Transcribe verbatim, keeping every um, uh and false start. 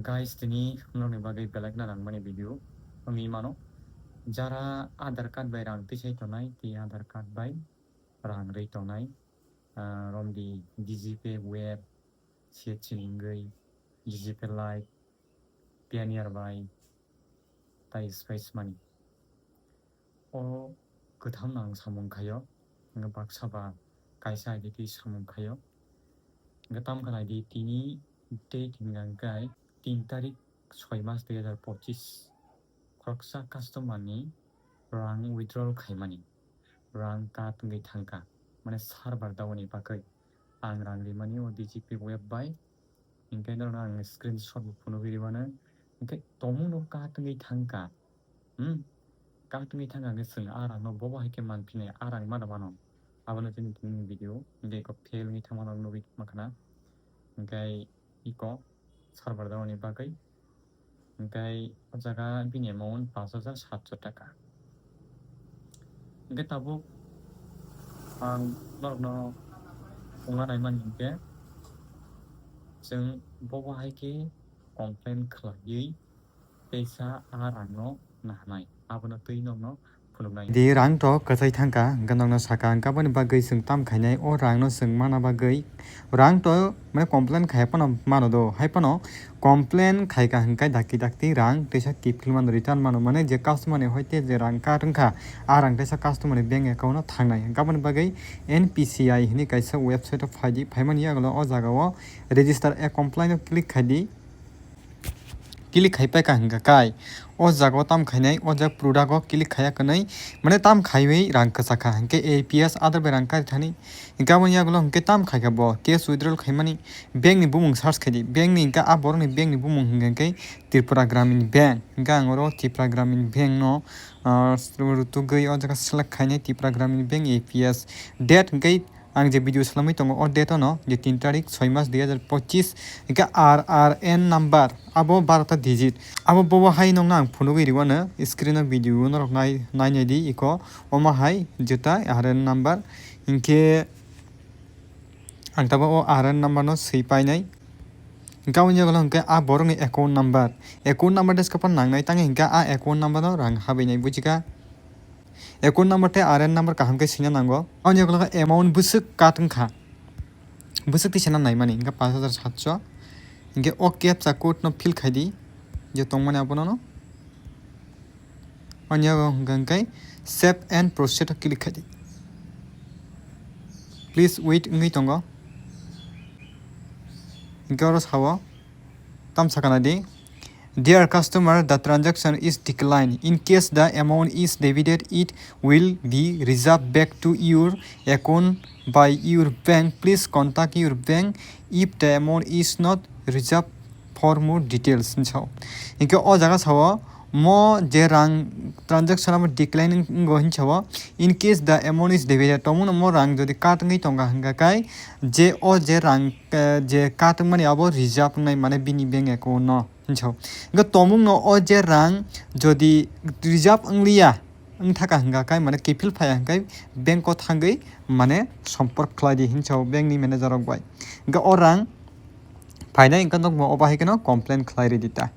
Guys, tini norokni bagwi belai kheno rang mani video wngwi mano. Jara Aadhaar card bai rang tisai tongnai, tei Aadhaar card bai rang rwi tongnai, ah, romdi G Pay web, C H C ni wngwi, G Pay Lite, Payoneer bai, tai space mani. O kwtham nang samung khaio, hwnkhe baksa ba kaisa I D twi samung khaio. Hwnkhe tamo khe nai di, tini tei tini hwnkhe tin tarik soi mas dui hazar pochis khoroksa customer ni rang withdrawal khaimani, rang cut wngwi thangkha, mane server down ni bagwi. Ang rang rimani o D G Pay web bai, hwnkhe norokno ang screenshot bo phunugwi rwmano, hwnkhe tomungno cut wngwi thangkha. Hmm. Cut wngwi thangkha hwnkhe chwng a rangno bobo hai khe manphinai, a rang mano mano. Abono chini tini video hwnkhe eko fail wngwi thangmano nugwi tongma khna. Hwnkhe eko server down ni bagwi. Hwnkhe o jaga bini amount pash hajar satso taka. Hwnkhe tabuk ang norokno wngna naimani hwnkhe chwng bobo hai khe complain khlaiwi teisa a rangno nahanai, abono twi nokno phunuknai. Di rang to kwchai thangkha, hwnkhe nokno sakha, hwnkhe aboni bagwi chwng tam khainai, o rangno chwng mana bagwi rang to mane complain khai phano mano do, hai phano complain khaikha hwnkhe dakti dakti rang teisa kiphilmano return mano, mane je customer ni hoite je rang cut wngkha, a rang teisa customer ni bank account o thangnai, hwnkhe aboni bagwi N P C I hwnwi kaisa website o phaidi, phaimani yagulo o jaga o register a complaint o click khaidi. Click khai paikha hwnkha kai. O jaga o tam khainai, o jaga product o click khaiya kwnwi. Mane tam khaiwi rang kwchakha hwnkhe A P S Aadhaar bai rang kari thani. Hwnkhe aboni yagulo hwnkhe tam khaikha bo cash withdrawal khaimani. Bank ni bumung search khaidi. Bank ni hwnkhe a borok ni bank ni bumung hwnkhe Tripura Gramin Bank. Hwnkhe ang oro Tripura Gramin Bank no, ah, rutugwi o jaga select khainai Tripura Gramin Bank A P S. Date hwnkhe ang je video swlamwi tongo, o date o no je tin tarik soi mas dui hazar pochis, hwnkhe R R N number, abo barota digit. Abo bobo hai nokno ang phunugwi rwano, screen o video norok nai, nainai di iko, omo hai jeta R N number, hwnkhe ang tabuk o R N number no swi painai. Hwnkhe aboni yagulo hwnkhe a borokni account number, account number de swkang nangnai, tangwi hwnkhe a account number no rang habwi nai, bujikha? Account number tei R N number kaham khe swina nango. Aboni yagulo amount bwswk cut wngkha, bwswk tisana naimani hwnkhe pash hajar satso. Hwnkhe o captcha code no fill khaidi, je tongmani abono no. Aboni yago hwnkhe hwnkhe save and proceed o click khaidi. Please wait wngwi tongo. Hwnkhe oro sao. Tam sakana di, "Dear customer, the transaction is declined. In case the amount is debited, it will be reserved back to your account by your bank. Please contact your bank if the amount is not reserved for more details," hinwi sao. Hwnkhe o jaga sao, mo je rang transaction abo decline wng-, wngo hinwi sao. "In case the amount is debited," tongmano mo rang jodi cut wngwi tongkha hwnkha khe, je o je rang, eh, je cut wngmani abo reserve wngnai, mane bini bank account no hinwi sao. Hwnkhe tomungno o je rang jodi reserve wngliya wngthaka hwnkha khe, mane kiphil phaiya hwnkhe bank o thangwi mane sompork khlai di hinwi sao bank ni manager rok bai. Hwnkhe o rang phainai hwnkhe nokmo o bahai kheno complain khlai ridi ta.